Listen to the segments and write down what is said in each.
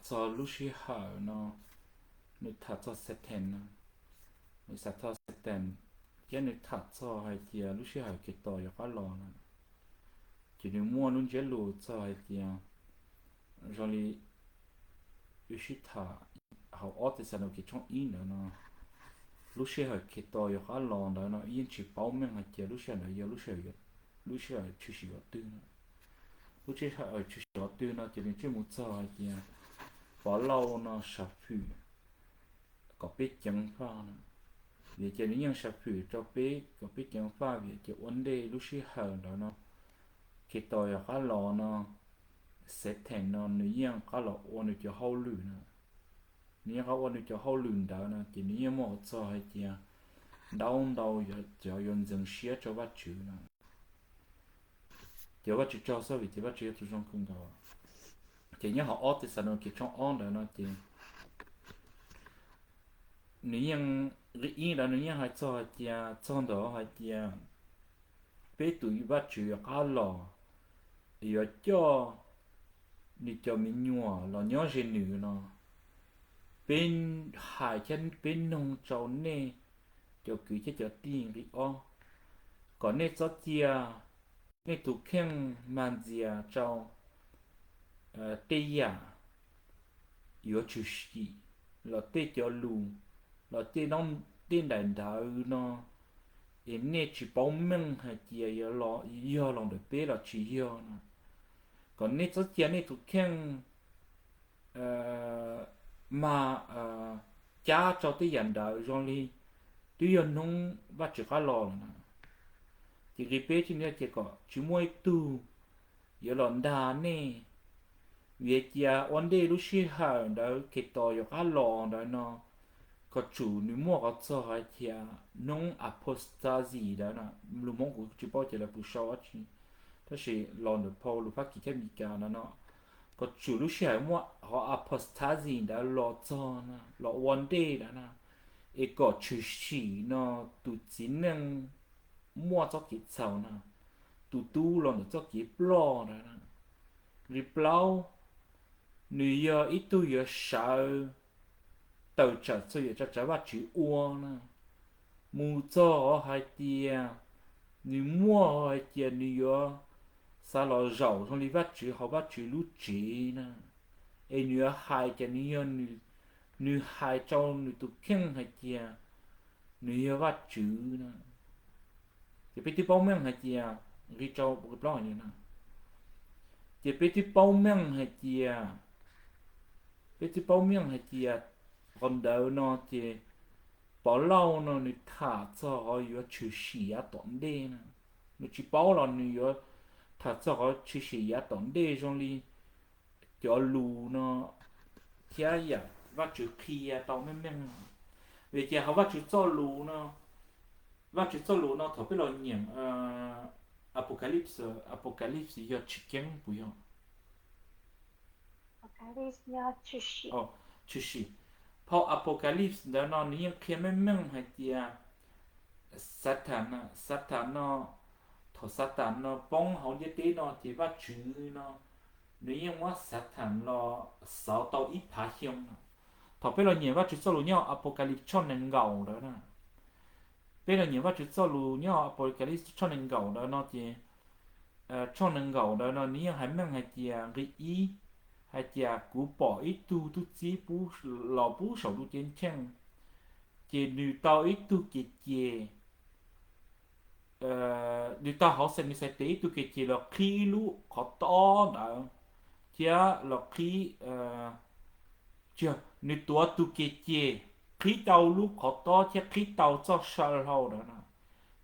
txog lub sij hawm no, nws tham txog Satan no, nws tham txog Satan, thiab nws tham txog hais tias lub sij hawm Khetos yuav qab los no, ces nws muaj lub ntsiab lus txog hais tias, zoo li wb sib tham hauv ob Thexalaunikes tshooj ib ntawd no, lub sij hawm Khetos yuav qab los ntawd no yeej tsis paub meej hais tias lub sij hawm ntawd yog lub sij hawm, lub sij hawm tshwm sim qhov twg no. Lub sij hawm tshwm sim qhov twg no ces nws tseem mus txog hais tias Pov Lauj no sam fwm kom peb ceev faj no, vim ces nws yeej sam fwm rau peb kom peb ceev faj, vim ces ua ntej lub sij hawm ntawd no, Khetos yuav qab los no, Satan no nws yeej qab los ua nws cov hauj lwm no. Nws yeej qab ua nws cov hauj lwm ntawd no ces nws yeej muaj qhov txog hais tias ntau ntau cov yuav ntxeev siab rau Vajtswv no. Ces Vajtswv tsaug xwb vim ces Vajtswv yog tus zoo kawg nkaus. Ces nyob hauv ob Thexalaunikes tshooj ob ntawd no ces nws yeej, nqe ib ntawd nws yeej hais txog hais tias, txog ntawm hais tias peb tus Vajtswv yuav qab los, yuav coj nws cov me nyuam los nyob ze nws no, peb hais thiab peb noog rau nej cov kwv thiab cov tij, nqe ob, kom nej txhob cia nej tus kheej mag ntxias rau tej yam yuav tshwm sim los tej cov lus los tej, tej daim ntawv no es nej tsis paub meej hais tias yog los ntawm peb los tsis yog no, kom nej txhob cia nej tus kheej mag cab rau tej yam ntawd zoo li twb yog hnub Vajtswv qab los lawm na. Ces nqe peb tsis ntiaj ces kom tsis muaj ib tug yuav los ntas nej, vim cia ua ntej lub sij hawm ntawd Khetos yuav qab los ntawd no, kom tsum nws muaj qhov txog hais tias hnub apostasy ntawd no, lus Hmoob kuv tsis paub ces lawv pus sau dab tsi, tab sis los ntawm phau lus Fab Kis thiab Amelikas ntawd no, kom tsum lub sij hawm muaj qhov apostasy ntawd los txog na, los ua ntej ntawd na, es kom tshwm sim no tus txiv neej muaj txoj kev txhaum na, tus tub los ntawm txoj kev ploj ntawd na. Nqe plaub, nws yog ib tug yuav sawv tawm tsam txhua yam tsa tsav Vajtswv ua na, mus txog hais tias nws muaj hais tias nws yuav xav los zaum zoo li Vajtswv hauv Vajtswv lub tsev na, es nws yuav hais tias nws yog, nws hais rau nws tus kheej hais tias nws yog Vajtswv na. Ces peb twb paub meej hais tias, nqe rau nqe plaub na, ces peb twb paub meej hais tias, peb twb paub meej hais tias qhov ntawd no ces Pov Lauj no nws tham txog qhov yuav tshwm sim yav tom ntej na. Nws tsis paub los nws yuav tham txog qhov tshwm sim yav tom ntej zoo li cov lus no thiab yam Vajtswv qhia tau meej meej no. Vim tias hauv Vajtswv txoj lus no, Vajtswv txoj lus no thaum peb los nyeem Apocalypse, Apocalypse yog tshwj ceeb puas yog? Tshwm sim. Phau Apocalypse ntawd no nws yeej qhia meej meej hais tias Satan, Satan no, thaum Satan no poob hauv ntiaj teb no ces Vajtswv no nws yeej muab Satan los xauv tau ib phav xyoo no. Thaum peb los nyeem Vajtswv txoj lus nyob Apocalypse tshooj nees nkaum ntawd na, peb los nyeem Vajtswv txoj lus nyob Apocalypse tshooj nees nkaum ntawd no ces, tshooj nees nkaum ntawd no nws yeej hais meej hais tias nqe ib, hais tias kuv pom ib tug tub txib los pub saum ntuj ceeb tsheej, ces nws tau ib tug ceg ceg, nws tau hauv xees nws xaiv tes ib tug ceg ceg los qhib lub qhov tob ntawd, thiab los qhib, tsis yog, nws tuav tus ceg ceg qhib tau lub qhov tob thiab qhib tau txoj saw hlau ntawd na.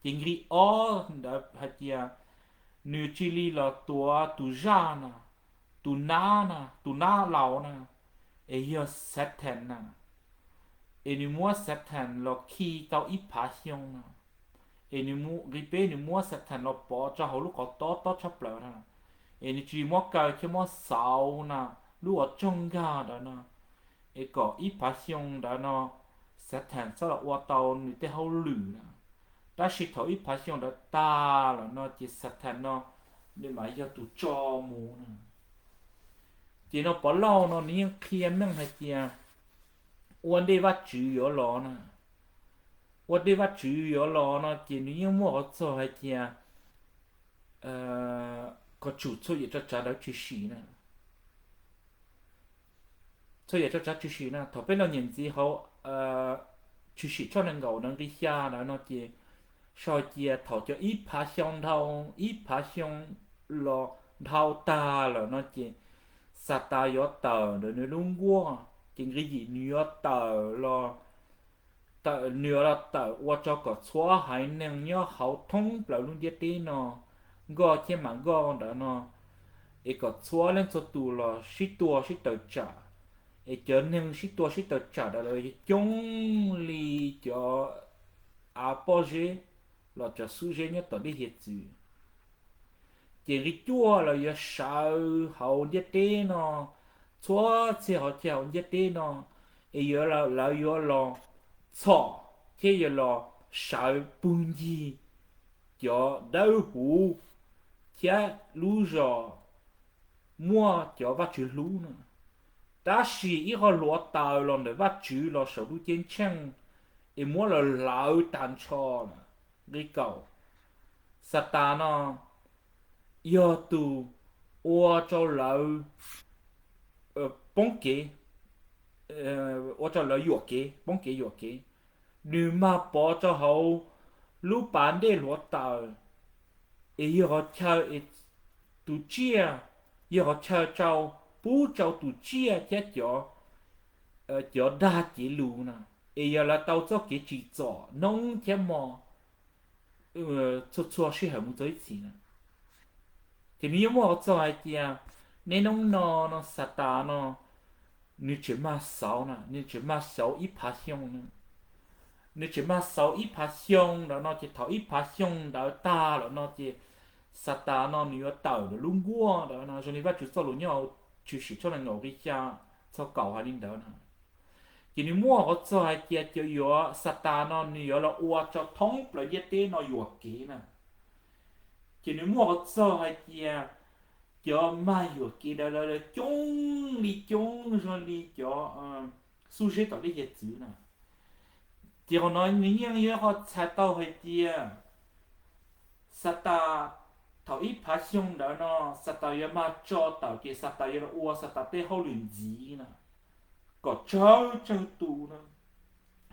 Ces nqe ob ntawd hais tias nws cia li los tuav tus zaj na, tus nab na, tus nab laus na, es yog Satan na, es nws muab Satan los khi tau ib phav xyoo na, es nws, nqe peb nws muab Satan los pov rau hauv lub qhov tob tob tshaj plaws na, es nws cia li muab kaw thiab muab xauv na, lub uas tsoog nkag ntawd na, es kom ib phav xyoo ntawd no Satan txhob los ua tau nws tej hauj lwm na. Tab sis thaum ib phav xyoo ntawd tag lawm no ces Satan no nws mam yog tus tso mus na. Ces no Pov Lauj no nws yeej qhia meej hais tias ua ntej Vajtswv yuav los na, ua ntej Vajtswv yuav los no ces nws yeej muaj qhov txog hais tias kom tsum txhua yam tso tsav ntawd tshwm sim na. Txhua yam tso tsav tshwm sim na, thaum peb los nyeem ntxiv hauv tshwm sim tshooj nees nkaum ntawd nqi xya ntawd no ces sau hais tias thaum cov ib phav xyoo dhau, ib phav xyoo los dhau tag lawm no ces Xatas yuav tawm ntawm nws lub nkuaj, ces nqi yim nws yuav tawm los, tawm nws yuav los tawm ua rau kom txhua haiv neeg nyob hauv thoob plaws lub ntiaj teb no nkoj thiab mam nkoj ntawd no, es kom txhua leej txhua tus los sib tua sib tawm tsam, es cov neeg sib tua sib tawm tsam ntawd los yog coob li cov av pob zeb los cov xub zeb nyob tom dej hiav txwv. Ces nqi cuaj los yuav sawv hauv ntiaj teb no, txhua txhia hauv chaw hauv ntiaj teb no, es yuav, lawv yuav los txhom thiab yuav los sawv pug ncig cov dawb huv thiab lub zos muaj cov Vajtswv hlub na. Tab sis ib qho hluav taws los ntawm Vajtswv los saum ntuj ceeb tsheej es muab lawv hlawv tag nrho na. Nqi kaum, Xatas no yog tus ua rau lawv poob kev, ua rau lawv yuam kev, poob kev yuam kev. Nws mag pov rau hauv lub pas ntej hluav taws, es yog qhov chaw es tus tsiaj, yog qhov chaw rau, pub rau tus tsiaj thiab cov, cov dag cev lus na, es yog lawv tau txoj kev tsim txom hnub thiab hmo txhua txhua sij hawm mus txog ib txhis na. Ces nws yeej muaj qhov txog hais tias niaj hnub no no Xatas no nws tseem mag xauv na, nws tseem mag xauv ib phav xyoo na. Nws tseem mag xauv ib phav xyoo ntawd no ces thaum ib phav xyoo ntawd tag lawm no ces Xatas no nws yuav tawm ntawm lub nkuaj ntawd no, zoo li Vajtswv txoj lus nyob hauv Tshwm Sim tshooj nees nkaum nqi xya txog kaum hais li ntawd na. Ces nws muaj qhov txog hais tias cov yuav, Xatas no nws yuav los ua rau thoob plaws ntiaj teb no yuam kev na. Ces nws muaj qhov txog hais tias cov mag yuam kev ntawd lawv coob li coob zoo li cov xub zeb tom dej hiav txwv na. Ces qhov no nws yeej yog qhov txhais tau hais tias Xatas thaum ib phav xyoo ntawd no Xatas yuav mag tso tawm ces Xatas yuav los ua Xatas tej hauj lwm ntxiv na, kom tsawg tsawg tus na,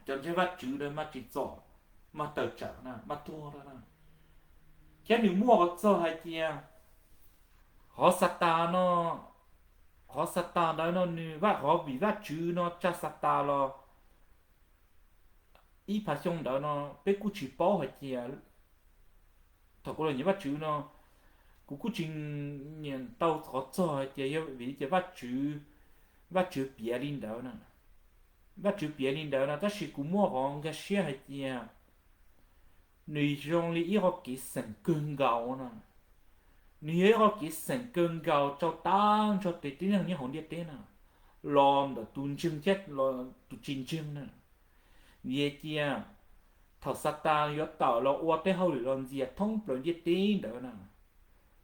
cov ntseeg Vajtswv na mag tsim txom, mag tawm tsam na, mag tuag na. Thiab nws muaj qhov txog hais tias qhov Xatas no, qhov Xatas ntawd no nws, qhov vim Vajtswv no tsa Xatas los ib phav xyoo ntawd no peb kuj tsis paub hais tias, thaum kuv los nyeem Vajtswv no kuv kuj tsis nyeem tau qhov txog hais tias yog vim li cas Vajtswv, Vajtswv piav li ntawd na. Vajtswv piav li ntawd no tab sis kuv muaj qhov nkag siab hais tias nws zoo li ib qho kev xeem kawg nkaus no. Nws yog ib qho kev xeem kawg nkaus rau tag nrho tej tib neeg nyob hauv ntiaj teb na, los ntawm tus ntseeg thiab los tus tsis ntseeg na. Vim hais tias thaum Xatas yuav tawm los ua tej hauj lwm los ntxias thoob plaws ntiaj teb ntawd na,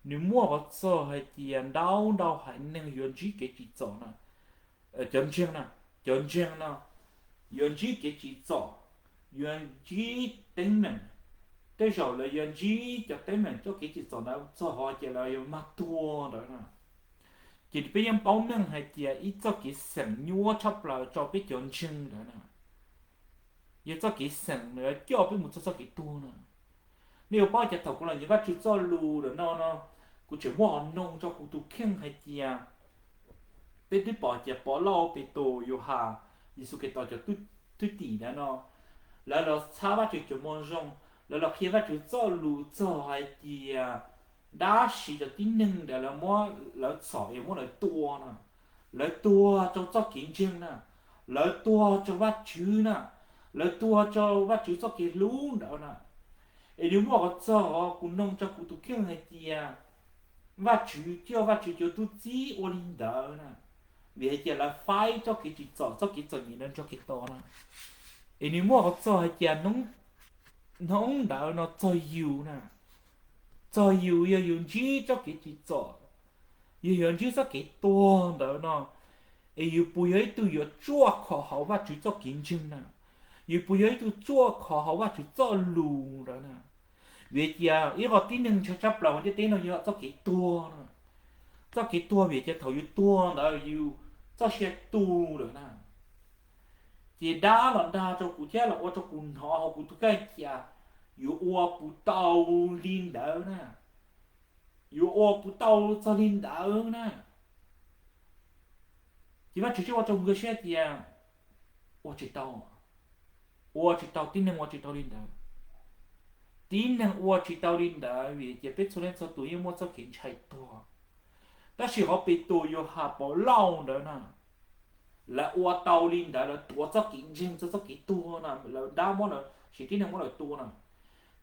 nws muaj qhov txog hais tias ntau ntau haiv neeg yuav ntsib kev tsim txom na. Cov ntseeg na, cov ntseeg no yuav ntsib kev tsim txom, yuav ntsib teeb meem. Tej zaum lawv yuav ntsib cov teeb meem txoj kev tsim txom ntawd txog qhov tias lawv yuav mag tuag ntawd na. Ces peb yeej paub meej hais tias ib txoj kev xeem nyuaj tshaj plaws rau peb cov ntseeg ntawd na, yog txoj kev xeem coj peb mus txog txoj kev tuag na. Nej yuav paub tias thaum kuv los nyeem Vajtswv txoj lus ntawm no no, kuv tseem muaj qhov noog rau kuv tus kheej hais tias peb twb pom tias Pov Lauj, Petus, Yauhas, Yexus Khetos cov thwj tim ntawd no, lawv los txhab Vajtswv cov moo zoo, lawv los qhia Vajtswv txoj lus txog hais tias dab tsi cov tib neeg ntawd lawv muab lawv txhom es muab lawv tua na, lawv tuag rau txoj kev ntseeg na, lawv tuag rau Vajtswv na, lawv tuag rau Vajtswv txoj kev hlub ntawd na. Es nws muaj qhov txog kuv noog rau kuv tus kheej hais tias Vajtswv coj Vajtswv cov tub txib ua li ntawd na, vim hais tias lawv faib txoj kev tsim txom, txoj kev txom nyem ntawd nrog Khetos na. Es nws muaj qhov txog hais tias hnub ntawd no txog yus na, txog yus yog yus ntsib txoj kev tsim txom, yog yuav ntsib txoj kev tuag ntawd no, es yus puas yog ib tug yuav tsuaj kho hauv Vajtswv txoj kev ntseeg na? Yus puas yog ib tug tsuaj kho hauv Vajtswv txoj lus ntawd na? Vim tias ib qho tib neeg ntshai tshaj plaws hauv ntiaj teb no yog txoj kev tuag na. Txoj kev tuag vim tias thaum yus tuag ntawd yus txoj sia tu lawm na. Ces dab los dag rau kuv thiab los ua rau kuv hnov hauv kuv tus kheej tias yuav ua puas tau li ntawd na, yuav ua puas tau txog li ntawd na. Ces Vajtswv thiaj ua rau nkawd siab tias ua tsis tau, ua tsis tau, tib neeg ua tsis tau li ntawd. Tib neeg ua tsis tau li ntawd vim tias peb txhua leej txhua tus yeej muaj txoj kev ntshai tuag. Tab sis hauv Petus, Yauhas, Povlauj ntawd na, lawv ua tau li ntawd, lawv tuav txoj kev ntseeg txog txoj kev tuag na, lawv dab muab lawv, tsis tib neeg muab lawv tua na.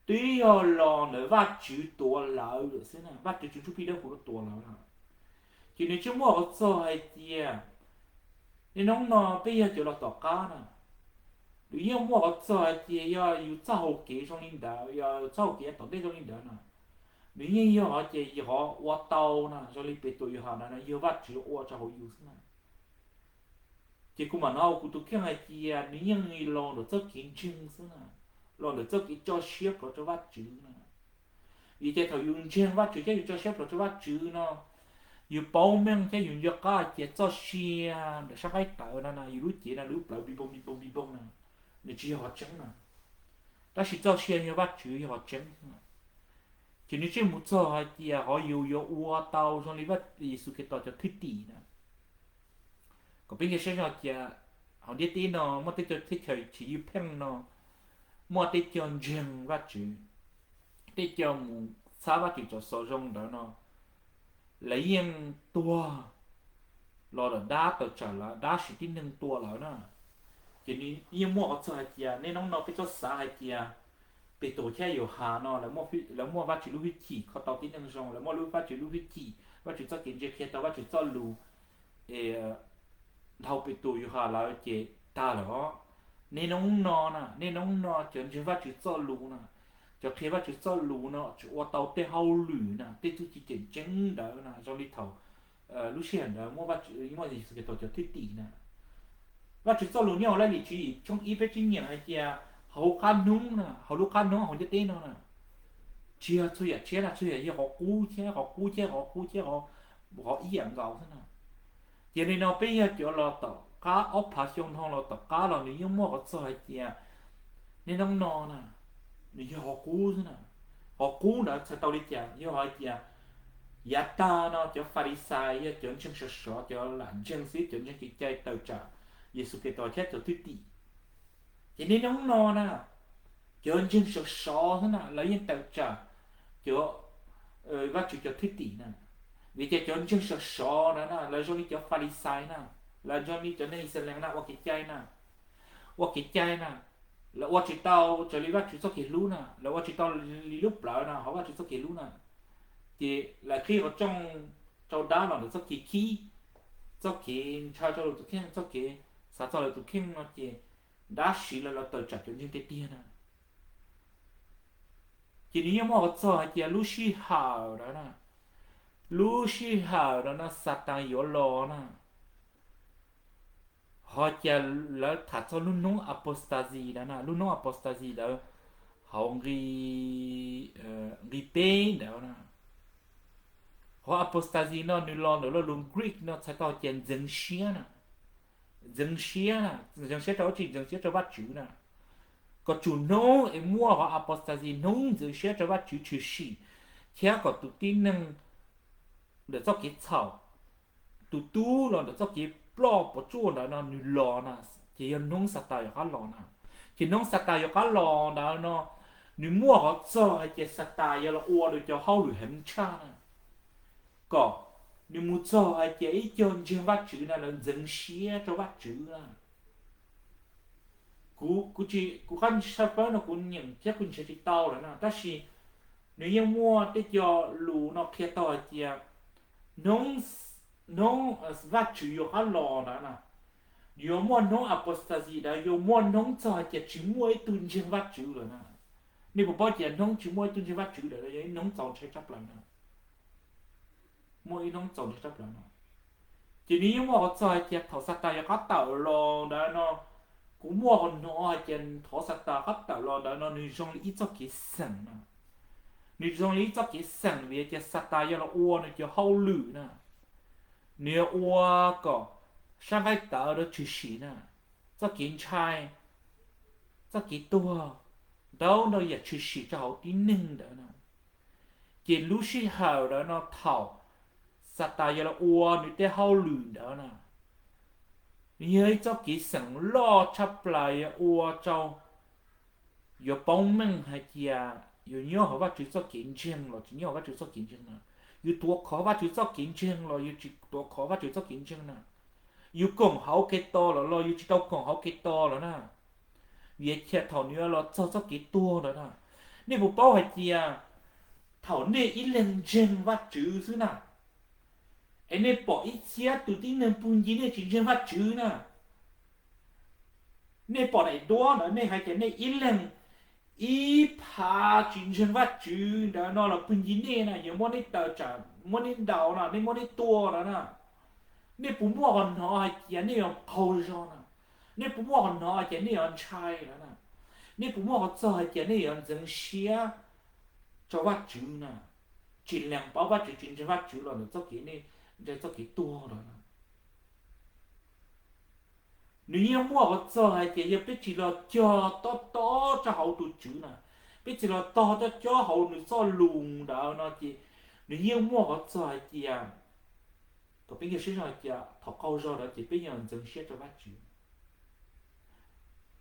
Twb yog los ntawm Vajtswv tuav lawv lawm xwb na, Vajtswv Tswv Ntsujplig Dawb Huv tuav lawv na. Ces nws tsis muaj qhov txog hais tias niaj hnub no peb yog cov los tom qab na, nws yeej muaj qhov txog hais tias yog yus txoj hau kev zoo li ntawd, yog txoj hau kev tom ntej zoo li ntawd na, nws yeej yog hais tias yog qhov ua tau na, zoo li Petus, Yauhas ntawd na, yog Vajtswv ua rau hauv yus xwb na. Ces kuv mam hnov hauv kuv tus kheej hais tias nws yeej los ntawm txoj kev ntseeg xwb na, los ntawm txoj kev tso siab plhuav rau Vajtswv na. Vim tias thaum yus ntseeg Vajtswv thiab yus tso siab plhuav rau Vajtswv no, yus paub meej thiab yus nco qab hais tias txoj sia ntawm sab qaib tawv no na, yus lub cev no lub plawv npig npoog npig npoog npig npoog na, nws tsis yog qhov tseeb na. Tab sis txoj sia yog Vajtswv yog qhov tseeb. Ces nws tsis mus txog hais tias qhov yus yuav ua tau zoo li Vaj, Yexus Khetos cov thwj tim na. Kom peb nkag siab zog tias hauv ntiaj teb no muaj tej co thib chaw tsis yeej pheej no, muaj tej co ntseeg Vajtswv, tej co mus txhab Vajtswv cov xov zoo ntawd no, lawv yeej tuag los lawm, dab tawm tsam lawv, dab siv tib neeg tua lawv na. Ces nws yeej muaj qhov txog hais tias niaj hnub no peb txhob xav hais tias Petus thiab Yauhas no lawv muaj Vajtswv lub hwj chim kho tau tib neeg zoo, lawv muaj lub Vajtswv lub hwj chim, Vajtswv txoj kev ntse qhia tau Vajtswv txoj lus, es dhau Petus, Yauhas lawv ces tag lawm os. Niaj hnub no na, niaj hnub no cov ntseeg Vajtswv txoj lus na, cov qhia Vajtswv txoj lus no tseem ua tau tej hauj lwm na, tej txuj ci tseem ceeb ntawd na, zoo li thaum lub sij hawm ntawd muaj Vajtswv, muaj Yexus Khetos cov thwj tim na. Vajtswv txoj lus nyob hauv Laij Lim Tswv Yim tshooj ib peb tsib nyeem hais tias hauv qab hnub na, hauv lub qab hnub hauv ntiaj teb no na, tsis yog txhua yam tshiab na, txhua yam yog qhov qub thiab qhov qub thiab qhov qub thiab qhov ib yam nkaus xwb na. Ces li no peb yog cov los tom qab ob phav xyoo dhau los tom qab los nws yeej muaj qhov txog hais tias niaj hnub no na, nws yog qhov qub xwb na. Qhov qub ntawd txhais tau li cas? Yog hais tias yav tag no cov Falixais yog cov ntseeg sov sov, cov lam ntseeg xwb, cov ntseeg kev cai tawm tsam Yexus Khetos thiab cov thwj tim. Ces niaj hnub no na, cov ntseeg sov sov xwb na, lawv yeej tawm tsam cov Vajtswv cov thwj tim na. Vim tias cov ntseeg sov sov na, lawv zoo li cov Falixais na, lawv zoo li cov neeg Yixalayees na, ua kev cai na, ua kev cai na, lawv ua tsis tau raws li Vajtswv txoj kev hlub na, lawv ua tsis tau li lub plawv na hauv Vajtswv txoj kev hlub na. Ces lawv qhib qhov rooj rau dab los ntawm txoj kev khib, txoj kev ntshaw rau lawv tus kheej, txoj kev xav txog lawv tus kheej no ces dab siv lawv los tawm tsam cov ntseeg tiag tiag na. Ces nws yeej muaj qhov txog hais tias lub sij hawm ntawd na, lub sij hawm ntawd no Xatas yuav los na. Ho cas lawv tham txog lub hnub apostasy ntawd na, lub hnub apostasy ntawd hauv nqi, nqi peb ntawd na. Qhov apostasy no nws los ntawm lo lus Greek no txhais tau hais tias ntxeev siab na. Ntxeev siab na, ntxeev siab rau dab tsi? Ntxeev siab rau Vajtswv na. Kom tsum hnub es muaj qhov apostasy, hnub ntxeev siab rau Vajtswv tshwm sim, thiab kom tus tib neeg ntawm txoj kev txhaum, tus tub los ntawm txoj kev ploj puas tsuaj ntawd no nws los na, ces yog hnub Xatas yuav qab los na. Ces hnub Xatas yuav qab los ntawd no, nws muaj qhov txog hais tias Xatas yuav los ua nws cov hauj lwm heev tshaj na, kom nws mus txog hais tias ib co ntseeg Vajtswv na lawv ntxeev siab rau Vajtswv na. Kuv, kuv tsis, kuv qab sab fawb no kuv nyeem thiab kuv nrhiav tsis tau lawm na, tab sis nws yeej muaj tej co lus no qhia tau hais tias hnub, hnub Vajtswv yuav qab los ntawd na, yuav muaj hnub apostasy ntawd, yuav muaj hnub txog hais tias tsis muaj ib tug ntseeg Vajtswv lawm na. Nej puas paub tias hnub tsis muaj ib tug ntseeg Vajtswv lawm yog ib hnub txaus ntshai tshaj plaws na? Muaj ib hnub txaus ntshai tshaj plaws no, ces nws yeej muaj qhov txog hais tias thaum Xatas yuav qab tawm los ntawd no, kuv muaj qhov hnov hais tias thaum Xatas qab tawm los ntawd no nws zoo li ib txoj kev xeem no. Nws zoo li ib txoj kev xeem vim tias Xatas yuav los ua nws cov hauj lwm na. Nws yuav ua kom sab nqaij tawv rau tshwm sim na, txoj kev ntshai, txoj kev tuag, ntau ntau yam tshwm sim rau hauv tib neeg ntawd na. Ces lub sij hawm ntawd no thaum Xatas yuav los ua nws tej hauj lwm ntawd na, nws yog ib txoj kev xeem loj tshaj plaws yuav ua rau, yuav poob meej hais tias yus nyob hauv Vajtswv txoj kev ntseeg los tsis nyob hauv Vajtswv txoj kev ntseeg na, yus tuav khov Vajtswv txoj kev ntseeg los yus tsis tuav khov Vajtswv txoj kev ntseeg na, yus koom hauv Khetos los los yus tsis tau koom hauv Khetos los na. Vim tias thaum nws yuav los txog txoj kev tuag ntawd na, nej puas paub hais tias thaum nej ib leeg ntseeg Vajtswv xwb na, es nej pom ib txhiab tus tib neeg pug ncig nej tsis ntseeg Vajtswv na, nej pom daim duab ntawd nej hais tias nej ib leeg ib phav tsis ntseeg Vajtswv ntawd no los pug ncig nej na, yuav muab nej tawm tsam, muab nej ntaus no, nej muab nej tua no na, nej puas muaj qhov hnov hais tias nej yuav qaug zog na? Nej puas muaj qhov hnov hais tias nej yuav ntshai no na? Nej puas muaj qhov txog hais tias nej yuav ntxeev siab rau Vajtswv na, tsis lees paub Vajtswv, tsis ntseeg Vajtswv los ntawm txoj kev nej ntseeg txoj kev tuag no na? Nws yeej muaj qhov txog hais tias yog peb tsis los cog tob tob rau hauv tus Tswv na, peb tsis los tog tob cob hauv nws txoj lus ntawd no ces nws yeej muaj qhov txog hais tias kom peb nkag siab zog hais tias thaum qaug zog ntawd ces peb yeej ntxeev siab rau Vajtswv.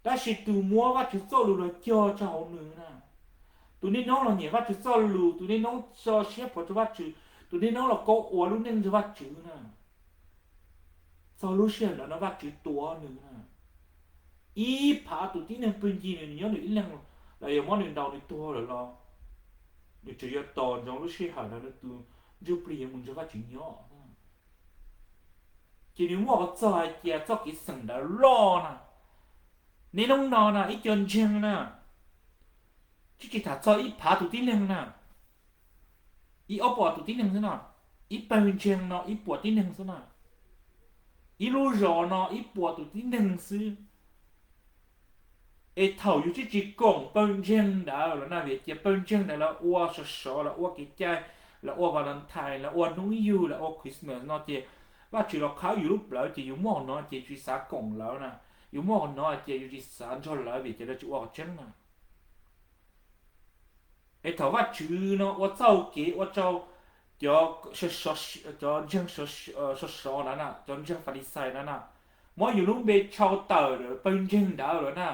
Tab sis tus muab Vajtswv txoj lus los cog rau hauv nws na, tus niaj hnub los nyiam Vajtswv txoj lus, tus niaj hnub tso siab pov rau Vajtswv, tus niaj hnub los kaub ua lub neej ntseeg Vajtswv na, txog lub sij hawm ntawd no Vajtswv tua nws na. Ib phav tus tib neeg pw ncig nws, nws nyob nws ib leeg los yuav muab nws ntaus nws tuag lawm los nws tseem yuav tos ntsoov lub sij hawm ntawd nws tus ntsuj plig yuav mus nrog Vajtswv nyob. Ces nws muaj qhov txog hais tias txoj kev xeem ntawd loj na. Niaj hnub no na ib co ntseeg na, tsis tsis tham txog ib phav tus tib neeg na, ib ob puas tus tib neeg xwb na, ib pawg ntseeg no ib puas tib neeg xwb na, ib lub zos no ib puas tus tib neeg xwb. Es thaum yus tsis tsis koom pawg ntseeg ntawd los na, vim tias pawg ntseeg ntawd lawv ua sov sov, lawv ua kev cai, lawv ua Valentine, lawv ua hnub yug, lawv ua Christmas no ces Vajtswv los qhab yus lub plawv ces yus muaj qhov no ces yus tsis xav koom lawv na, yus muaj qhov no ces yus tsis xav nrog lawv vim tias lawv tsis ua qhov tseeb na. Es thaum Vajtswv no ua txoj kev ua rau cov cov ntseeg sov sov ntawd na, cov ntseeg Falixais ntawd na, muab yus lub npe tshau tawm pawg ntseeg ntawd lawm na,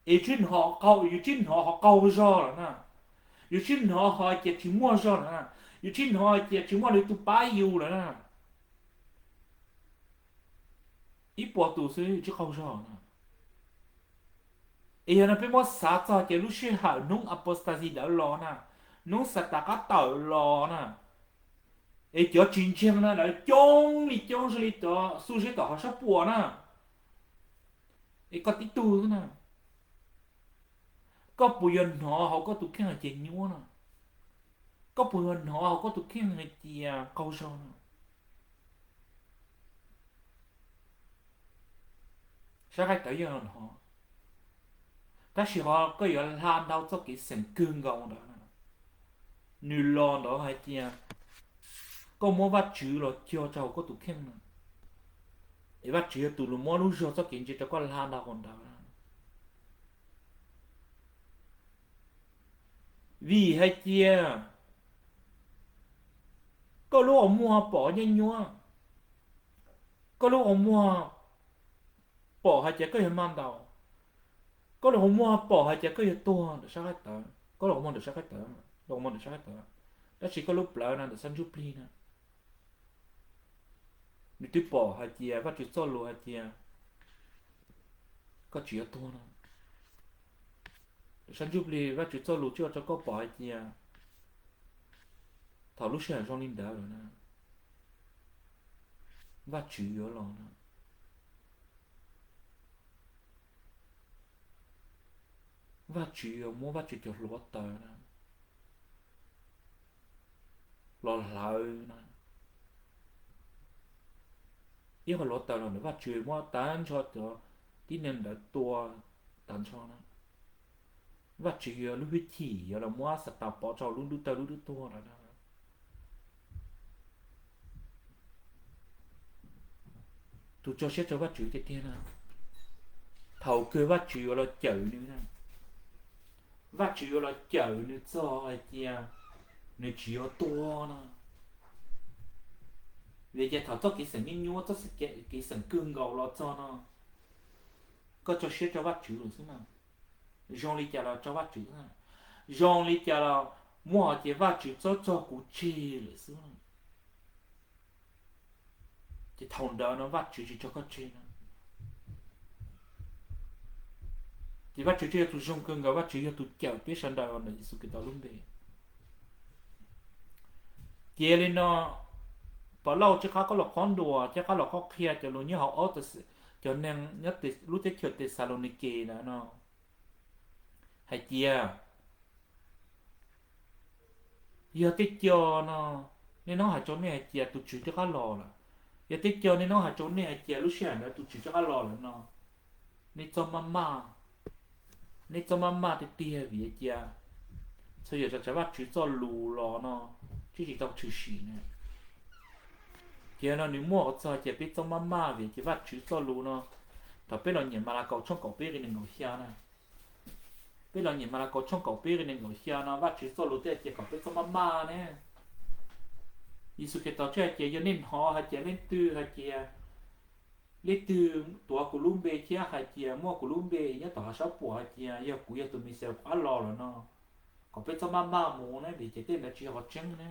es tsis hnov, yus tsis hnov ho qaug zog lawm na, yus tsis hnov ho tias tsis muaj zog lawm na, yus tsis hnov hais tias tsis muaj leej twg pab yus lawm na. Ib puas tus xwb tsis qaug zog na. Es yog no peb muab xav txog tias lub sij hawm hnub apostasy ntawd los na, hnub Xatas qab tawm los na, es cov tsis ntseeg na lawv coob li coob zoo li cov xu siab tom qhov sab puas na. Es koj tib tug xwb na, koj puas yuav hnov hauv koj tus kheej hais tias nyuaj na? Koj puas yuav hnov hauv koj tus kheej hais tias qaug zog na? Sab qaib tawv yeej hnov, tab sis ho koj yuav hla ntau txoj kev xeem kawg nkaus ntawd na. Nws los ntawd hais tias koj muab Vajtswv los cog rau hauv koj tus kheej na, es Vajtswv yog tus los muab lub zog txoj kev ntse rau koj hla ntau hau ntawd na. Vim hais tias koj lub qhov muag pom nyuaj nyuaj, koj lub qhov muag pom hais tias koj yog mag ntaus, koj lub qhov muag pom hais tias koj yog tuag ntawm sab qaib tawv, koj lub qhov muag ntawm sab qaib tawv, lub qhov muag ntawm sab qaib tawv, tab sis koj lub plawv no ntawm sab ntsuj plig na, nws twb pom hais tias Vajtswv txoj lus hais tias koj tsis yog tuag no. Sab ntsuj plig Vajtswv txoj lus thiaj ua rau koj pom hais tias thaum lub sij hawm zoo li ntawd lawm na, Vajtswv yuav los na. Vajtswv yuav muab Vajtswv cov hluav taws na, los hlawv na, ib qho hluav taws los ntawm Vajtswv muab tag nrho cov tib neeg ntawd tua tag nrho na. Vajtswv yuav lub hwj chim yuav los muab Xatas pov rau lub ntuj tawg lub ntuj tuag lawm na. Tus tso siab rau Vajtswv tiag tiag na, thaum kawg Vajtswv yuav los cawm nws na. Vajtswv yuav los cawm nws txog hais tias nws tsis yuav tuag no. Vim tias thaum txoj kev xeem nyuaj nyuaj, txoj kev xeem kawg nkaus los txog no, koj tso siab rau Vajtswv lawm xwb na. Zoo li cas los rau Vajtswv, zoo li cas los muab hais tias Vajtswv txhob tso kuv tseg lawm xwb. Ces thaum ntawd no Vajtswv tsis tso koj tseg no. Ces Vajtswv tseem yog tus zoo kawg nkaus, Vajtswv yog tus cawm peb sawv daws los ntawm Yexus Khetos lub npe. Ces li no, Pov Lauj tseem qab qhob los qhob ntuas, tseem qab los qhob qhia cov lus nyob hauv ob, cov neeg nyob lub teb chaws Thexalaunikes ntawd no hais tias, yog tej co no, nej nov hais rau nej hais tias tus Tswv tseem qab los lawm, yog tej co nej nov hais rau nej hais tias lub sij hawm ntawd tus Tswv tseem qab los lawm no, nej txhob maj maj, nej txhob maj maj tiag tiag vim tias txhua yam tsa tsav Vajtswv txoj lus los no tsis tsis tau tshwm sim na. Ces no nws muaj qhov txog tias peb txhob maj maj vim tias Vajtswv txoj lus no, thaum peb los nyeem Malakaus tshooj kaum peb nqe nees nkaum xya na, peb los nyeem Malakaus tshooj kaum peb nqe nees nkaum xya no Vajtswv txoj lus thiaj tias kom peb txhob maj maj ne. Yexus Khetos thiaj hais tias yog nej hnov hais tias leej twg hais tias, leej twg tuav kuv lub npe thiab hais tias muaj kuv lub npe nyob tom hav sab puam hais tias yog kuv yog tus Mexiyas qab los lawm no, kom peb txhob maj maj mus ne, vim tias tej ntawd tsis yog qhov tseeb ne.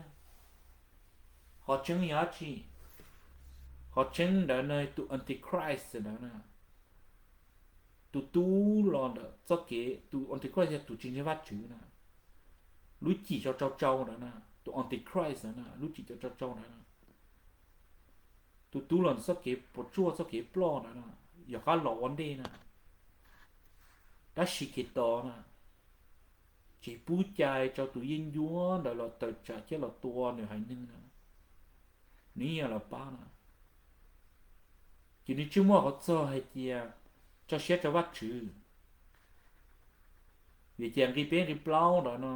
Qhov tseeb yog dab tsi? Qhov tseeb ntawd no tus Antichrist ntawd na, tus tub los ntawm txoj kev, tus Antichrist yog tus tsis ntseeg Vajtswv na, lub cim rau tsau tsau ntawd na, tus Antichrist ntawd na, lub cim rau tsau tsau ntawd na, tus tub los ntawm txoj kev puas tsuaj txoj kev ploj ntawd na, yog qab los ua ntej na. Tab sis Khetos na, tsis pub cai rau tus yeeb ncuab ntawd los tawm tsam thiab los tua nws haiv neeg na, nws yeej los pab na. Ces nws tseem muaj qhov txog hais tias tso siab rau Vajtswv, vim tias nqe peb nqe plaub ntawd no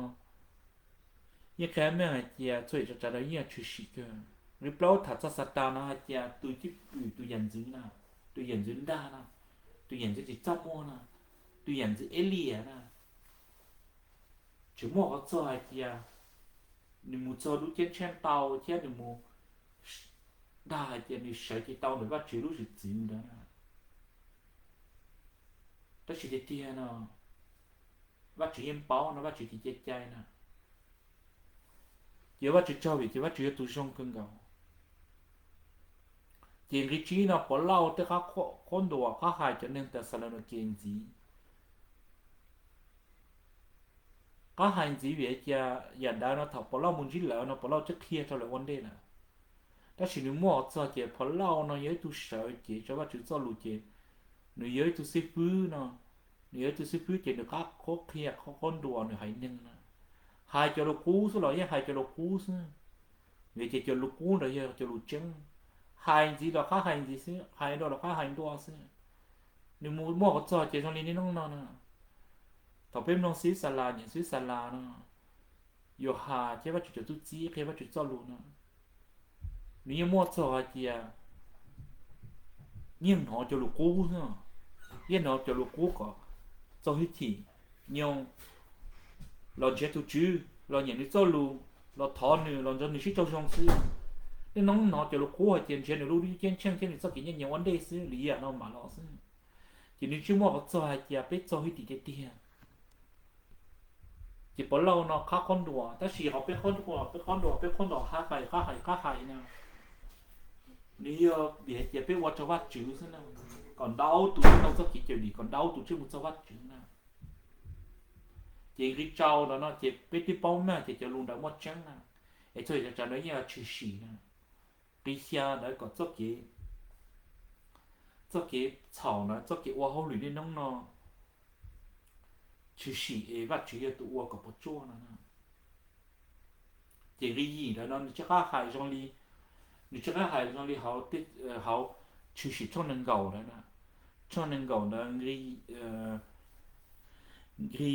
yeej qhia meej hais tias txhua yam tsa tsav ntawd yeej tshwm sim kawg. Nqe plaub tham txog Xatas no hais tias tus cwj pwm, tus yam ntxwv na, tus yam ntxwv nrag na, tus yam ntxwv tsis txaj muag na, tus yam ntxwv eb liam na, tseem muaj qhov txog hais tias nws mus txog lub ceeb tsheej tau thiab nws mus dag hais tias nws sawv cev tau ntawm Vajtswv lub zwm txwv ntawd na. Tab sis tiag tiag no Vajtswv yeej paub no, Vajtswv tsis cai cai na. Ces Vajtswv tsaug vim ces Vajtswv yog tus zoo kawg nkaus. Ces nqe tsib no Pov Lauj tej qab qhuab ntuas qab hais cov neeg Thexalaunikes ntxiv. Qab hais ntxiv vim tias yam ntawd no thaum Pov Lauj mus ntsib lawv no Pov Lauj twb qhia rau lawv ua ntej lawm. Tab sis nws muaj qhov txog ces Pov Lauj no yog ib tug sawv cev rau Vajtswv txoj lus ces nws yog ib tug xib fwb no, nws yog ib tug xib fwb ces nws qab qhuab qhia qhuab ntuas nws haiv neeg na. Hais cov lus qub xwb los yeej hais cov lus qub xwb, vim ces cov lus qub ntawd yog cov lus tseeb. Hais ntxiv los qab hais ntxiv xwb, hais ntua los qab hais ntua xwb. Nws mus muaj qhov txog ces zoo li niaj hnub no na, thaum peb mloog xib xa las, nyeem xib xa las no, Yauhas thiab Vajtswv cov tub txib qhia Vajtswv txoj lus no, nws yeej muaj txog hais tias yeej hnov cov lus qub xwb, yeej hnov cov lus qub kom txo hwj chim, nyob los nrhiav tus Tswv, los nyeem nws txoj lus, los thov nws, los nrog nws sib raug zoo xwb. Niaj hnub hnov cov lus qub hais tias nrhiav nws lub ceeb tsheej thiab nws txoj kev ncaj ncees ua ntej xwb, li yam no mam los xwb. Ces nws tsis muaj qhov txog hais tias peb txo hwj chim tiag tiag. Ces Pov Lauj no qab qhuab ntuas, tab sis qhov peb qhuab ntuas, peb qhuab ntuas, peb qhuab ntuas qab hais, qab hais, qab hais na, nws yog vim hais tias peb ua rau Vajtswv xwb na, kom ntau tus tau txoj kev cawm dim, kom ntau tus thiaj mus txog Vajtswv na. Ces nqe rau ntawd no ces peb twb paub meej ces cov lus ntawd muaj tseeb na, es txhua yam tsa tsav ntawd yeej tshwm sim na. Nqe xya ntawd kom txoj kev, txoj kev txhaum ntawd, txoj kev ua hauj lwm niaj hnub no tshwm sim es Vajtswv yog tus ua kom puas tsuaj no. Ces nqi yim ntawd no nws tsis qab hais zoo li, nws tsis qab hais zoo li hauv, hauv Tshwm Sim tshooj nees nkaum ntawd na, tshooj nees nkaum ntawd nqi, nqi,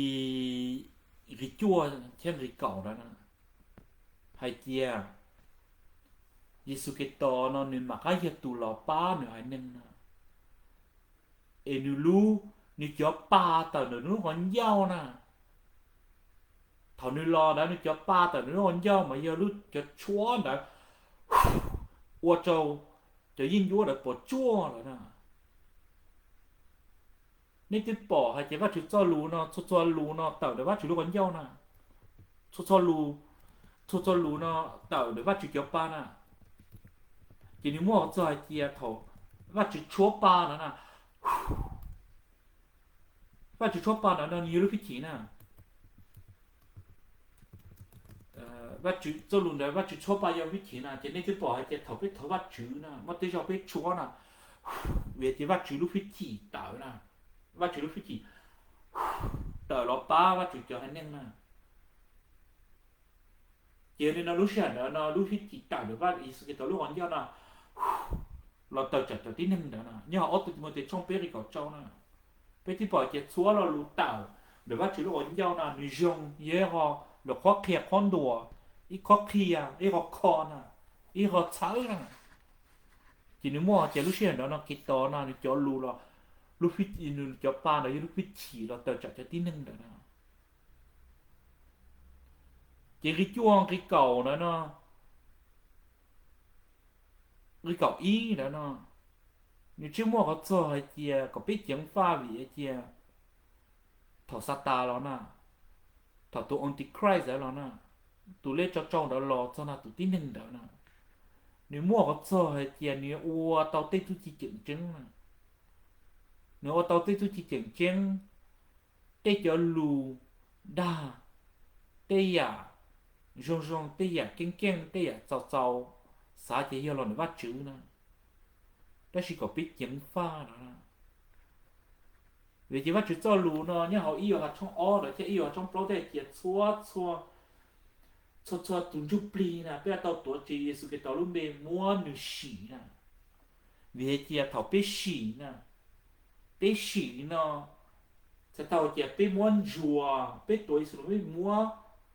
nqi cuaj thiab nqi kaum ntawd na, hais tias Yexus Khetos no nws mam qab yog tus los pab nws haiv neeg na, es nws lub, nws cov pa tawm ntawm nws lub qhov ncauj na. Thaum nws los ntawd nws cov pa tawm nws lub qhov ncauj mas yog lub cov tshuab ntawd ua rau cov yeeb ncuab ntawd puas tsuaj lawm na. Nej twb pom hais tias Vajtswv txoj lus no, txhua txhua lus no tawm ntawm Vajtswv lub qhov ncauj na, txhua txhua lus, txhua txhua lus no tawm ntawm Vajtswv cov pa na. Ces nws muaj qhov txog hais tias thaum Vajtswv tshuab pa ntawd na, Vajtswv tshuab pa ntawd no nws yog lub hwj chim na. Vajtswv txoj lus ntawd Vajtswv tshuab pa yog hwj chim na, ces nej twb pom hais tias thaum peb thov Vajtswv na muaj tej zaug peb tshuab na, vim tias Vajtswv lub hwj chim tawm na, Vajtswv lub hwj chim tawm los pab Vajtswv cov haiv neeg na. Ces yog li no lub sij hawm ntawd no lub hwj chim tawm ntawm Vaj Yexus Khetos lub qhov ncauj no los tawm tsam cov tib neeg ntawd na. Nyob hauv ob Tus Timautes tshooj peb nqi kaum rau na, peb twb pom tias txhua lo lus tawm ntawm Vajtswv lub qhov ncauj no nws zoo yog ib qho los qhuab qhia qhuab ntuas, ib qho qhia, ib qho kho na, ib qho txhawb na. Ces nws muaj hais tias lub sij hawm ntawd no Khetos no nws cov lus los, lub hwj, nws cov pa ntawd yog lub hwj chim los tawm tsam cov tib neeg ntawd na. Ces nqi cuaj nqi kaum ntawd no, nqi kaum ib ntawd no, nws tsis muaj qhov txog hais tias kom peb ceev faj vim hais tias thaum Xatas los na, thaum tus Antichrist ntawd los na, tus lej tsau tsau ntawd los txog no tus tib neeg ntawd na, nws muaj qhov txog hais tias nws ua tau tej txuj ci tseem ceeb na. Nws ua tau tej txuj ci tseem ceeb, tej cov lus dag, tej yam zoo zoo, tej yam keej keej, tej yam txaus txaus, xav tias yog los ntawm Vajtswv na, tab sis kom peb ceev faj no. Vim ces Vajtswv txoj lus no nyob hauv ib Yauhas tshooj ob ntawd thiab ib Yauhas tshooj plaub thiaj tias txhua txhua, txhua txhua tus ntsuj plig na peb yuav tau tuav ris Yexus Khetos lub npe muab nws sim na. Vim hais tias thaum peb sim na, peb sim no, txhais tau hais tias peb muab ntsuas, peb tuav Yexus los peb muab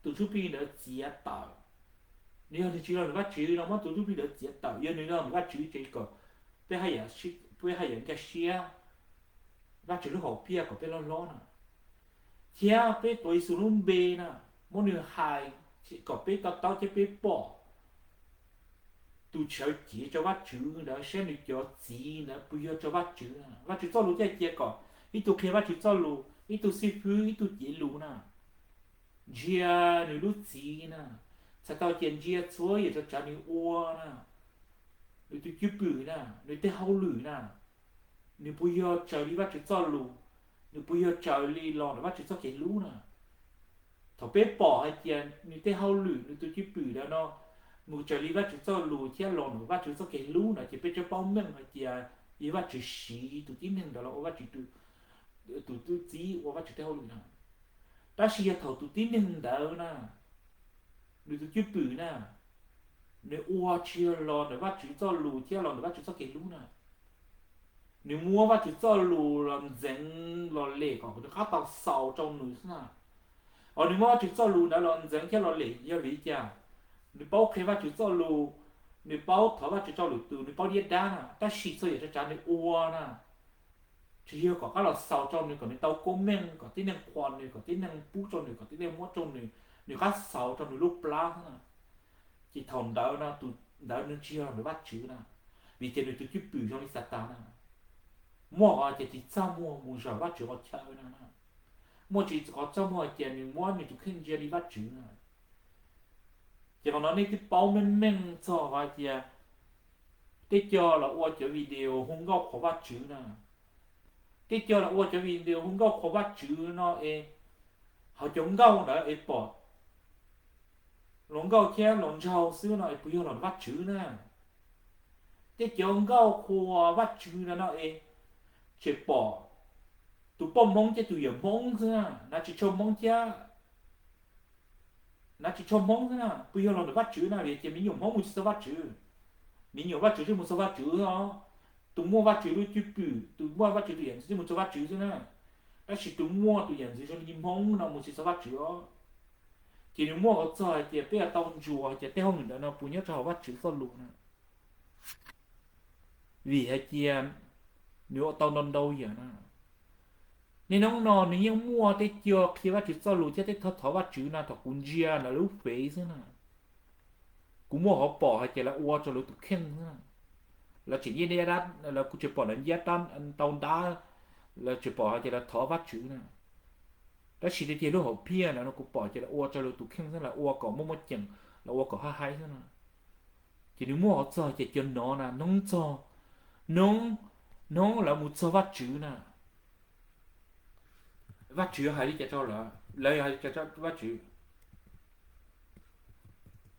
tus ntsuj plig ntawd txiav tawm. Nws yog nws tsis los ntawm Vajtswv no muab tus ntsuj plig ntawd txiav tawm, yog nws los ntawm Vajtswv ces kom peb haj yam, peb haj yam nkag siab Vajtswv lub hom phiaj kom peb loj hlob na. Thiab peb tuav Yexus lub npe na, muab nws hais kom peb to taub thiab peb pom tus sawv cev rau Vajtswv ntawd saib nws cov txiv ntawd puas yog rau Vajtswv. Vajtswv txoj lus thiaj cia kom ib tug qhia Vajtswv txoj lus, ib tug xib fwb, ib tug cev lus na, ntsia nws lub txiv na, txhais tau tias ntsia txhua yam tsav tsav nws ua na, nws tus cwj pwm na, nws tej hauj lwm na, nws puas yog raws li Vajtswv txoj lus, nws puas yog raws li los ntawm Vajtswv txoj kev hlub na. Thaum peb pom hais tias nws tej hauj lwm, nws tus cwj pwm ntawd no mus raws li Vajtswv txoj lus thiab los ntawm Vajtswv txoj kev hlub no ces peb thiaj paub meej hais tias yog Vajtswv siv tus tib neeg ntawd los ua Vajtswv tus, tus tub txib ua Vajtswv tej hauj lwm na. Tab sis yog thaum tus tib neeg ntawd na, nws tus cwj pwm na, nws ua tsis yog los ntawm Vajtswv txoj lus thiab los ntawm Vajtswv txoj kev hlub na, nws muab Vajtswv txoj lus los ntxeev los lem kom nws qab tau xaus rau nws xwb na. Os, nws muab Vajtswv txoj lus ntawd los ntxeev thiab los lem yog vim li cas? Nws paub qhia Vajtswv txoj lus, nws paub thov Vajtswv rau lwm tus, nws paub diab dab na, tab sis txhua yam tsav tsav nws ua na, tsis yog kom qab los xaus rau nws, kom nws tau koob meej, kom tib neeg qhuas nws, kom tib neeg pub rau nws, kom tib neeg muab rau nws, nws qab xaus rau nws lub plab xwb na. Ces thaum ntawd no tus ntawd nws tsis yog los ntawm Vajtswv na, vim tias nws tus cwj pwm zoo li Xatas na. Muaj qhov tias tsis txaj muag mus zom Vajtswv qhov chaw no na, muaj tsis qhov txaj muag tias nws muab nws tus kheej ntsia li Vajtswv na. Ces qhov no nej twb paub meej meej txog qhov tias tej co los ua cov video hu nkauj qhuas Vajtswv na, tej co los ua cov video hu nkauj qhuas Vajtswv no es, hauv cov nkauj ntawd es pom los nkauj thiab los nraug xwb no es puas yog los Vajtswv na? Tej cov nkauj qhuas Vajtswv no no es tseem pom tus poj Hmoob thiab tus yawm Hmoob xwb na, tsis tshua Hmoob thiab Na tsis tshua Hmoob xwb na, puas yog los ntawm Vajtswv na, vim tias me nyuam Hmoob mus tsis txog Vajtswv. Me nyuam Vajtswv tsis mus txog Vajtswv os. Tus muaj Vajtswv lub cwj pwm, tus muaj Vajtswv tus yam ntxwv tsis mus txog Vajtswv xwb na. Tab sis tus muaj tus yam ntxwv zoo li Hmoob no mus tsis txog Vajtswv os. Ces nws muaj qhov txog hais tias peb yuav tau ntsuas hais tias tej hauj lwm ntawd no puas nyob rau hauv Vajtswv txoj lus na. Vim hais tias nws ua tau ntau ntau yam na. Niaj hnub no nws yeej muaj tej co qhia Vajtswv txoj lus thiab tej thov thov Vajtswv no, thaum kuv ntsia lawv lub fev xwb na, kuv muaj qhov pom hais tias lawv ua rau lawv tus kheej xwb na. Lawv tseem ncej dab, lawv kuv tsis pom lawv ncej dab tau ntab, lawv tsis pom hais tias lawv thov Vajtswv na. Tab sis tiag tiag lub hom phiaj ntawd no kuv pom ces lawv ua rau lawv tus kheej xwb, lawv ua kom muaj muaj ceem, lawv ua kom haib haib xwb na. Ces nws muaj qhov txog ces cov no na, hnub txog, hnub, hnub lawv mus txog Vajtswv na, Vajtswv yuav hais li cas rau lawv? Lawv yuav hais li cas rau Vajtswv?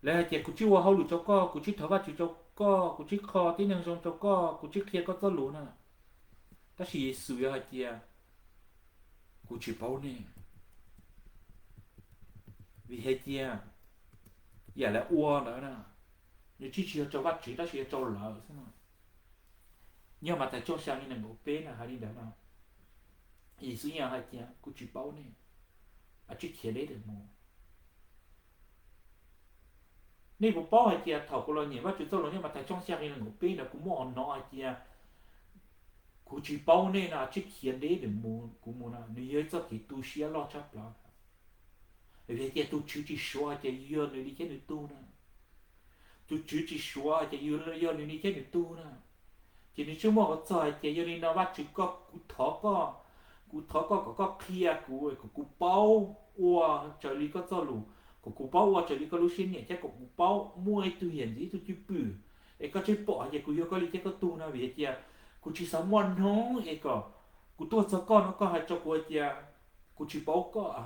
Lawv hais tias kuv tsis ua hauj lwm rau koj, kuv tsis thov Vajtswv rau koj, kuv tsis kho tib neeg zoo rau koj, kuv tsis qhia koj txoj lus na. Tab sis Yexus yuav hais tias kuv tsis paub nej, vim hais tias yam lawv ua ntawd na, nws tsis, tsis yog rau Vajtswv tab sis yog rau lawv xwb no. Nyob Mathais tshooj xya nqe nees nkaum peb na hais li ntawd no, Yexus yeej hais tias kuv tsis paub nej, a tsis khiav deb mus. Nej puas paub hais tias thaum kuv los nyeem Vajtswv txoj lus nyob Mathais tshooj xya nqe nees nkaum peb ntawd kuv muaj qhov hnov hais tias kuv tsis paub nej no, a tsis khiav deb mus, kuv mus no, nws yog ib txoj kev tu siab loj tshaj plaws. Vim hais tias tus Tswv tsis suav hais tias yog nws li thiab nws tug na. Tus Tswv tsis suav hais tias yog nws li thiab nws tug na. Ces nws tsis muaj qhov txog hais tias yog li no Vajtswv koj, kuv thov koj, kuv thov koj kom koj qhia kuv kom kuv paub ua raws li koj txoj lus, kom kuv paub ua raws li koj lub siab nyiam thiab kom kuv paub muaj ib tug yam ntxwv ib tug cwj pwm es koj tsis pom hais tias kuv yog koj li thiab koj tug no. Vim hais tias kuv tsis xav muaj hnub es kom kuv tuaj txog koj no koj hais rau kuv hais tias kuv tsis paub koj,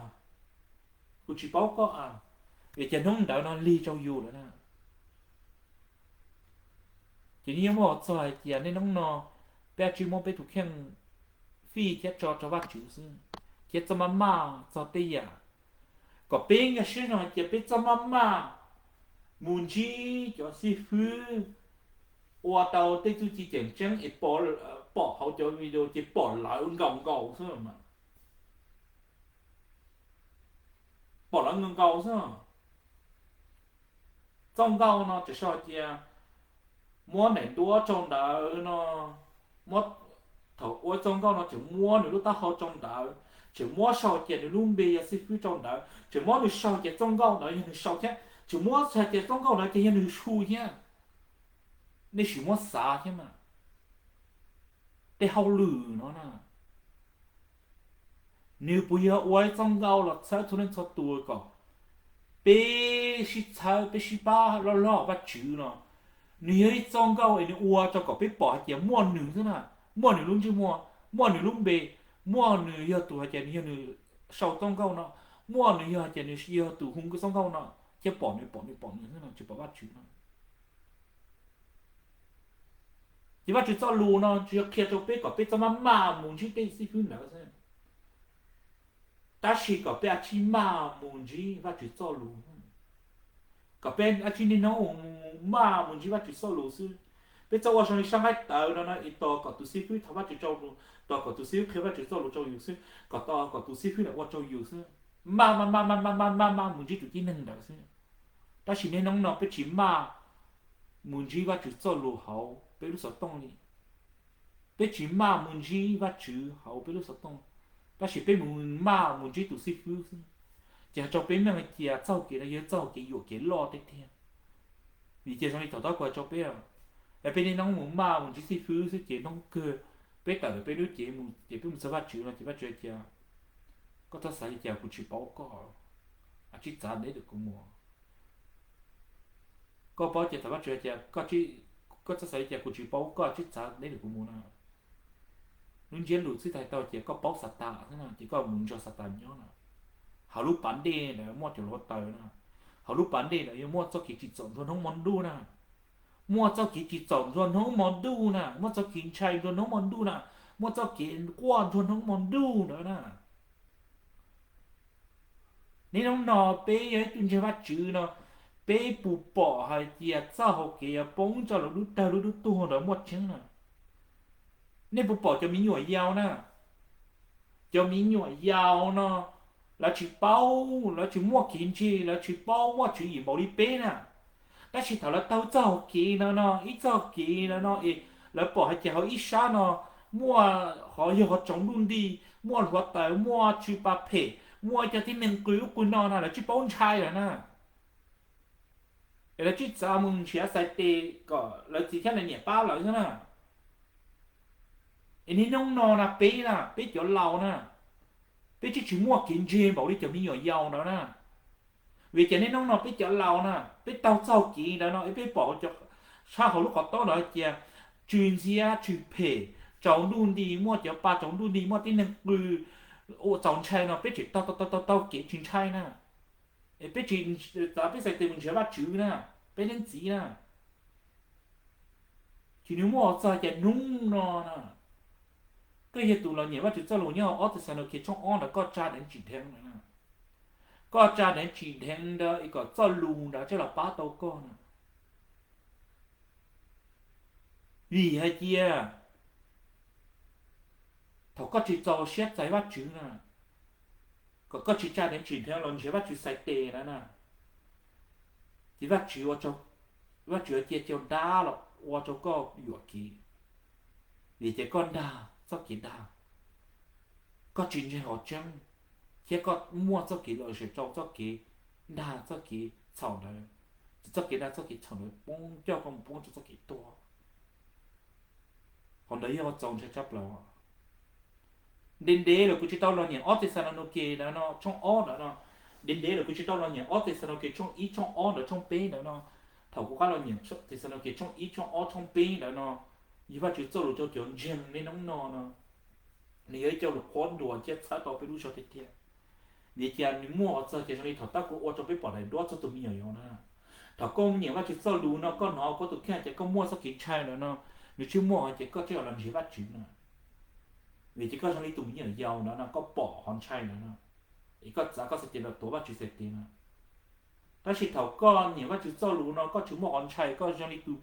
kuv tsis paub koj, vim tias hnub ntawd no lig rau yus lawm na. Ces nws yeej muaj qhov txog hais tias niaj hnub no peb tsis muab peb tus kheej fij thiab tso rau Vajtswv xwb, thiab txoj maj maj txog tej yam kom peb nkag siab zoo hais tias peb txoj maj maj mus ntsib cov xib fwb ua tau tej txuj ci tseem ceeb es pom hauv cov video ces pom lawv nkaus nkaus xwb mas. Pom lawv nkaus nkaus xwb. Txoj nkauj no tseem sau hais tias muab daim ntuab rau ntawd no, muab, thaum ua txoj nkauj no tseem muab nws lub taub hau rau ntawd, tseem muab sau hais tias nws lub npe yog xib fwb rau ntawd, tseem muab nws sau hais tias txoj nkauj ntawd yog nws sau thiab, tseem muab hais tias txoj nkauj ntawd ces yog nws su thiab. Nej sim muab xav thiab mas, tej hauj lwm no na, nws puas yog ua ib txoj nkauj los txhawb txhua leej txhua tus kom peb sib txhawb peb sib pab loj loj Vajtswv no? Nws yog ib txoj nkauj es nws ua rau kom peb pom hais tias muaj nws xwb na, muaj nws lub ntsej muag, muaj nws lub npe, muaj nws yog tus hais tias nws yog nws sau txoj nkauj no, muaj nws yog hais tias nws yog tus hu txoj nkauj no, thiab pom nws pom nws pom nws xwb no, tsis pom Vajtswv no. Ces Vajtswv txoj lus no tsuas yog qhia rau peb kom peb txoj maj maj mus ntsib tej xib fwb ntawd xwb, tab sis kom peb a tsij maj mus ntsib Vajtswv txoj lus, kom peb a tsij niaj hnub maj mus ntsib Vajtswv txoj lus xwb. Peb txawj ua zoo li sab nqaij tawv no no es tos kom tus xib fwb thov Vajtswv rau, tos kom tus xib fwb qhia Vajtswv txoj lus rau yus xwb, kom tos kom tus xib fwb ntawd ua rau yus xwb, maj maj maj maj maj maj maj mus ntsib tus tib neeg ntawd xwb. Tab sis niaj hnub no peb tsis maj mus ntsib Vajtswv txoj lus hauv peb lub xov tooj li. Peb tsis maj mus ntsib Vajtswv hauv peb lub xov tooj, tab sis peb mus maj mus ntsib tus xib fwb xwb. Ces hais rau peb meej hais tias txoj hau kev no yog txoj hau kev yuam kev loj tiag tiag. Vim tias zoo li thaum tod kuv hais rau peb, peb niaj hnub mus maj mus ntsib xib fwb xwb ces hnub kawg peb tawm peb lub cev mus ces peb mus txog Vajtswv no ces Vajtswv hais tias, koj txhob xav li cas kuv tsis paub koj, a tsij txav ntev ntawm kuv mus. Koj paub ces thaum Vajtswv hais tias, koj txhob xav li cas kuv tsis paub koj, a tsij txav ntev ntawm kuv mus no. Lub ntsiab lus txhib tau tias koj paub Xatas xwb no ces koj mus nrog Xatas nyob no. Hauv lub pas dej ntawd muaj cov hluav taws no, hauv lub pas dej ntawd yuav muaj txoj kev tsim txom nruab hnub hmo ntuj na. Muaj txoj kev tsim txom nruab hnub hmo ntuj na, muaj txoj kev ntshai nruab hnub hmo ntuj na, muaj txoj kev quaj nruab hnub hmo ntuj ntawd na. Niaj hnub no peb yog ib tug ntseeg Vajtswv no, peb puas pom hais tias txoj hau kev yuav poob rau lub dawg lub dub tuag ntawd muaj tseeb na? Nej puas pom cov me nyuam yaus na? Cov me nyuam yaus no, lawv tsis paub, lawv tsis muaj kev ntseeg, lawv tsis paub muaj tswv yim npaum li peb na. Tab sis thaum lawv taug txoj hau kev no no, ib txoj kev no no es lawv pom hais tias hauv ib sab no muaj, qhov yog qhov tsaus ntuj nti, muaj hluav taws, muaj tsw pa phem, muaj cov tib neeg qw ub qw no na, lawv tsis paub ntshai lawm na. Es lawv tsis txav mus nrhiav xais tes kom lawv txiv thiab lawv niam pab lawv xwb na. Es niaj hnub no na peb na, peb cov laus na, peb tsis tsis muaj kev ntseeg npaum li cov me nyuam yaus ntawd na. Vim ces niaj hnub no peb cov laus na, peb taug txoj kev ntawd no es peb pom cov sab hauv lub qhov tob ntawd hais tias tsw ntxhiab tsw phem, tsaus ntuj nti, muaj cov pa tsaus ntuj nti, muaj tib neeg qw ua txaus ntshai no, peb tseem taug taug taug taug kev tsis ntshai na. Es peb tsis txav peb xais tes mus nrhiav Vajtswv na, peb leej txiv na. Ces nws muaj txog ces hnub no na, koj yog tus los nyiam Vajtswv txoj lus nyob hauv ob Texalaunikes tshooj ob ntawd, koj tsa deev tsim dheev ntawd na. Koj tsa deev tsim dheev ntawd es kom txoj lus ntawd thiaj los pab tau koj na. Vim hais tias thaum koj tsis txaus siab txais Vajtswv na, kom koj tsis tsa deev tsim dheev los nrhiav Vajtswv xais tes na na, ces Vajtswv, Vajtswv cia cau dab los ua rau koj yuam kev. Vim ces koj nrag txoj kev dag, koj tsis ntseeg qhov tseeb, thiab koj muaj txoj kev lom zem rau txoj kev nrag txoj kev txhaum ntawd, ces txoj kev nrag txoj kev txhaum ntawd poob coj koj mus poob rau txoj kev tuag. Qhov ntawd yog txaus ntshai tshaj plaws. Ntev ntev lawm kuv tsis tau los nyeem ob Texalaunikes ntawd no tshooj ob ntawd no, ntev ntev lawm kuv tsis tau los nyeem ob Texalaunikes tshooj ib tshooj ob ntawd tshooj peb ntawd no. Thaum kuv rov qab los nyeem Texalaunikes tshooj ib tshooj ob tshooj peb ntawd no, yog Vajtswv txoj lus rau cov ntseeg niaj hnub no no, nws yog ib co lus qhuab ntuas thiab txhawb tau peb lub zog tiag tiag. Vim tias nws muaj qhov txog ces zoo li thaum tab kuv ua rau peb pom daim duab txog tus me nyuam yaus na. Thaum koj nyiam Vajtswv txoj lus no, koj hnov koj tus kheej ces koj muaj txoj kev ntshai ntawd no, nws tsis muaj ces koj tseem los nrhiav Vajtswv no. Vim ces koj zoo li tus me nyuam yaus ntawd no, koj pom qhov ntshai ntawd no, es koj txav koj xais tes los tuav Vajtswv xais tes no. Tab sis thaum koj nyiam Vajtswv txoj lus no, koj tsis muaj qhov ntshai, koj zoo li tus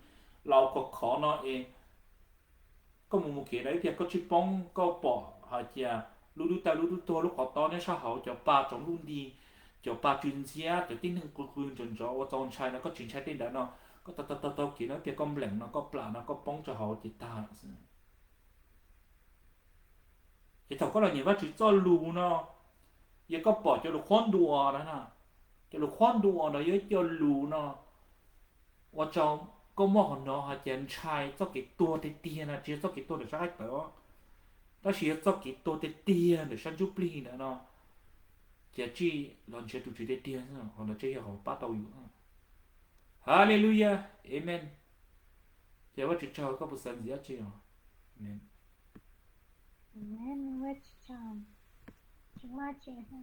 laus khov khov no es koj mus mus kev ntawd ib pliag koj tsis poob, koj pom hais tias lub dub taw lub dub tuag lub qhov tob nyob sab hauv, cov pa tsaus ntuj nti, cov pa tsw ntxhiab, cov tib neeg qw qw nrov nrov ua txaus ntshai no, koj tsis ntshai tej ntawd no, koj taug taug taug taug kev no ib pliag koj npleem no, koj plam no, koj poob rau hauv ces tag lawm xwb. Ces thaum koj los nyeem Vajtswv txoj lus no, yog koj pom cov lus qhuab ntuas na, cov lus qhuab ntuas ntawd yog ib co lus no ua rau koj muaj qhov hnov hais tias ntshai txoj kev tuag tiag tiag na, tsis yog txoj kev tuag ntawm sab qaib tawv, tab sis yog txoj kev tuag tiag tiag ntawm sab ntsuj plig ntawd no, ces tsis los nrhiav tus Tswv tiag tiag, qhov ntawd tsis yog qhov pab tau yus. Hallelujah, amen. Ces Vajtswv tsaug koj puas xav ntxiv dab tsi os? Amen. Amen, Vajtswv tsaug. Tsis muaj dab tsi.